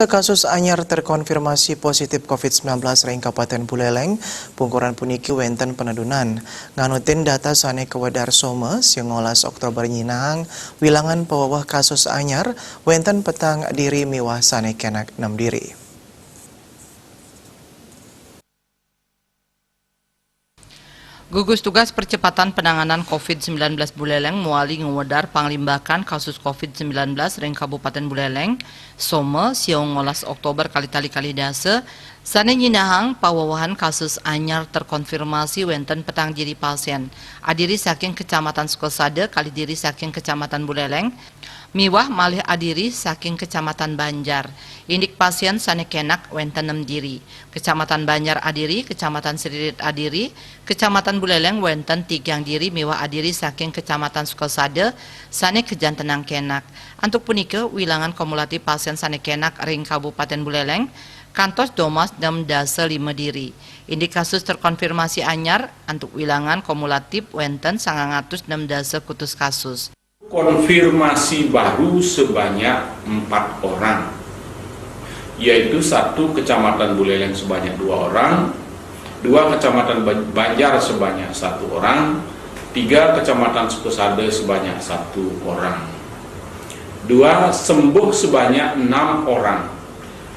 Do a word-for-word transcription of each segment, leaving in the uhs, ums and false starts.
Kasus anyar terkonfirmasi positif covid sembilan belas ring Kabupaten Buleleng, pungkuran puniki wenten penedunan. Nganutin data sane kawedar soma, sia ngolas Oktober nyinahang wilangan paweweh kasus anyar, wenten petang diri miwah sane kenak nem diri. Gugus Tugas Percepatan Penanganan covid sembilan belas Buleleng mawali ngwedar panglimbakan kasus covid sembilan belas ring Kabupaten Buleleng, soma, sia ngolas Oktober kalih tali kalih dasa, sane nyinahang pawewehan kasus anyar terkonfirmasi wenten petang diri pasien, adiri saking Kecamatan Sukasada, kalih diri saking Kecamatan Buleleng, miwah malih adiri saking Kecamatan Banjar. Indik pasien sane kenak wenten nem diri. Kecamatan Banjar adiri, Kecamatan Sririt adiri, Kecamatan Buleleng wenten tigang diri miwah adiri saking Kecamatan Sukasada sane kajantenang kenak. Antuk punika, wilangan kumulatif pasien sane kenak ring Kabupaten Buleleng kantos domas nem dasa lima diri. Indik kasus terkonfirmasi anyar, antuk wilangan kumulatif wenten sangang atus nem dasa kutus kasus. Konfirmasi baru sebanyak empat orang, yaitu satu Kecamatan Buleleng sebanyak dua orang, dua Kecamatan Ba-, Banjar sebanyak satu orang, tiga Kecamatan Sukasada sebanyak satu orang. Dua, sembuh sebanyak enam orang,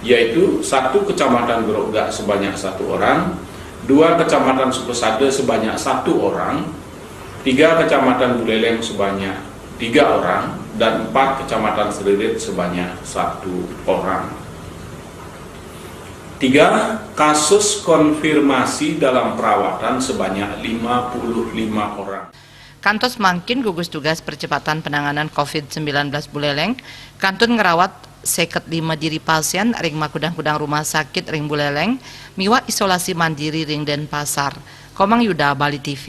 yaitu satu Kecamatan Gerogak sebanyak satu orang, dua Kecamatan Sukasada sebanyak satu orang, tiga Kecamatan Buleleng sebanyak tiga orang, dan empat Kecamatan Sririt sebanyak satu orang. Tiga, kasus konfirmasi dalam perawatan sebanyak lima puluh lima orang. Kantos mangkin, Gugus Tugas Percepatan Penanganan covid sembilan belas Buleleng kantun ngrawat seket lima diri pasien ring makudang-kudang rumah sakit ring Buleleng miwah isolasi mandiri ring Denpasar. Komang Yuda, Bali T V.